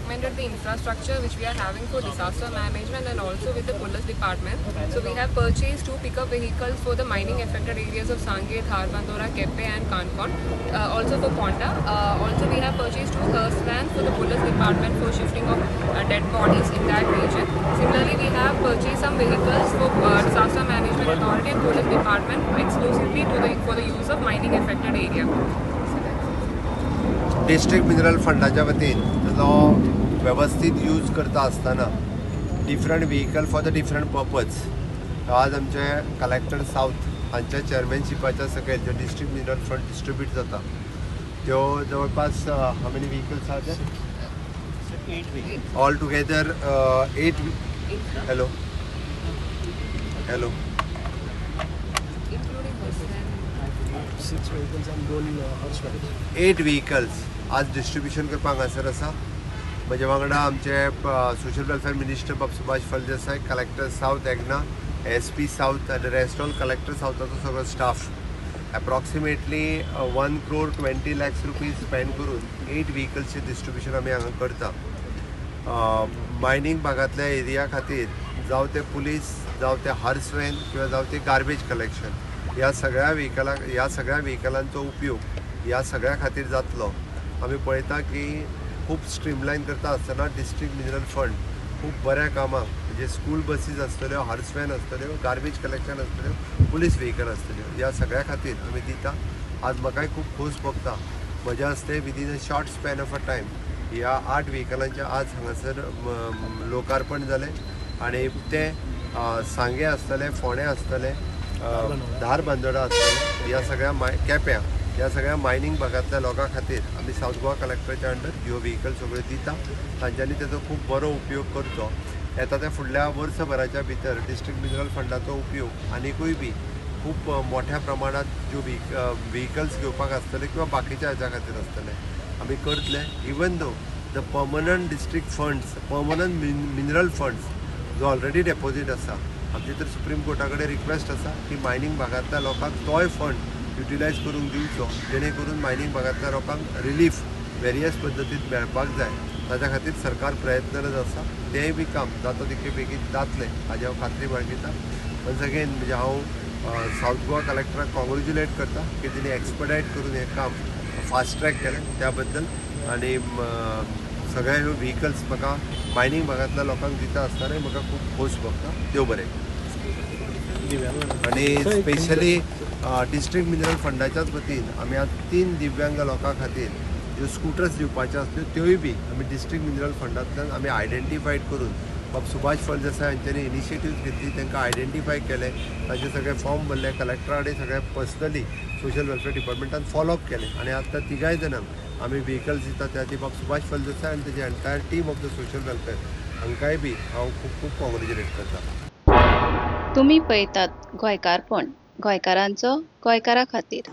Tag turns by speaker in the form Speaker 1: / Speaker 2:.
Speaker 1: augmented the infrastructure which we are having for disaster management and also with the police department. So we have purchased 2 pickup vehicles for the mining affected areas of Sanguem, Dharbandora, Quepem and Canacona. Also for Ponda. Also we have purchased 2 hearse vans for the police department for shifting of dead bodies in that region. Similarly, we have purchased some vehicles for disaster management authority and police department exclusively for the use of mining affected area. So that's it.
Speaker 2: District mineral फंडाच्या वतीन ताजो वेवस्थीत use करता आसतना different vehicle for the different purpose आज आमचे collector south हांच्या चेअरमॅनशिपाच्या सकयल ज्यो डिस्ट्रिक्ट मिनरल फंड डिस्ट्रिब्यूट जाता त्यो जवळपास how many vehicles are there? All together 8. Hello, hello.
Speaker 1: Including hearse van.
Speaker 3: 6 vehicles and 2 hearse vans.
Speaker 2: 8 vehicles आज डिस्ट्रिब्युशन करपाक हांगासर आसा. म्हज्या वांगडा आमचे सोशल वेलफेअर मिनिस्टर बाब सुभाष फळदेसाय, कलेक्टर सावथ एगना, एस पी सावथ आनी रेस्ट ऑल कलेक्टर सावथाचो सगळो staff. Approximately ₹1 crore 20 lakhs spend करून 8 व्हेकल्सचें डिस्ट्रिब्युशन आमी हांगा करता. मायनींग भागांतल्या एरिया खातीर, जावं ते पुलीस, जावं ते हर्स व्हॅन किंवा जावं ते गार्बेज कलेक्शन, ह्या सगळ्या व्हेकलांचो उपयोग ह्या सगळ्या खातीर जातलो. आमी पळयता की खूब स्ट्रीमलायन करता आसतना डिस्ट्रिक्ट मिनरल फंड खूब बऱ्या कामाक, म्हणजे स्कूल बसीस आसतल्यो, हर्स व्हॅन आसतल्यो, गार्बेज कलेक्शन आसतल्यो, पुलीस व्हेकल आसतल्यो, ह्या सगळ्या खातीर आमी दिता. आज म्हाकाय खूब खोस भोगता, म्हज्या हस्ते within a short span of a time ह्या 8 व्हेकलांचें आज हांगासर लोकार्पण जालें आनी ते सांगे आसतले, फोंडें आसतले, धारबांदोडा आसतले, ह्या सगळ्या केप्यां ह्या सगळ्या मायनींग भागांतल्या लोकां खातीर आमी सावथ गोवा कलेक्टराच्या अंडर ह्यो व्हेकल सगळ्यो दिता. तांच्यांनी तेजो खूब बरो उपयोग करचो. येता त्या फुडल्या वर्सभराच्या भितर डिस्ट्रिक्ट मिनरल फंडाचो उपयोग आनिकूय बी खूब मोठ्या प्रमाणात ज्यो व्हेकल्स घेवपाक आसतले किंवा बाकीच्या हाच्या खातीर आसतले, आमी करतले. Even though the permanent district funds, permanent mineral funds जो ऑलरेडी डेपॉझीट आसा, आमची तर सुप्रीम कोर्टा कडेन रिक्वेस्ट आसा की मायनींग भागांतल्या लोकांक तोय फंड युटिलायज करूंक दिवचो, जेणे करून मायनींग भागांतल्या लोकांक रिलीफ वेरियस पद्दतीन मेळपाक जाय. ताच्या खातीर सरकार प्रयत्नरत आसा. तेंय बी काम जाता तितके बेगीन जातलें हाजी हांव खात्री बाळगिता. वन्स अगेन, म्हणजे हांव सावथ गोवा कलेक्टराक कॉंग्रेच्युलेट करता की तेणी एक्सपडायट करून हें काम फास्ट ट्रॅक केलें त्या बद्दल. आनी सगळे ह्यो व्हेकल्स म्हाका मायनींग भागांतल्या लोकांक दिता आसतनाय म्हाका खूब खोस भोगता. देव बरें. आनी स्पेशली डिस्ट्रिक्ट मिनरल फंडाच्याच वतीन आमी आज 3 दिव्यांग लोकां खातीर ज्यो स्कुटर्स दिवपाच्यो आसल्यो, त्योय बी आमी डिस्ट्रिक्ट मिनरल फंडांतल्यान आमी आयडेंटिफायड करून बाब सुभाष फळदेसाय हांच्यांनी इनिशिएटीव घेतली, तांकां आयडेंटिफाय केले, तांचे सगळे फॉर्म भरले, कलेक्टरा कडेन सगळे पर्सनली सोशल वेलफेअर डिपार्टमेंटान फॉलोअप केलें आनी आतां तिगाय जाणांक आमी व्हेकल्स दिता. त्या खातीर बाब सुभाष फळदेसाय आनी तेजी entire team of the social welfare हांकांय बी हांव खूब खूब कॉंग्रेच्युलेट करता.
Speaker 4: तुमी पळयतात गोंयकारपण, गोंयकारांचो गोंयकारा खातीर.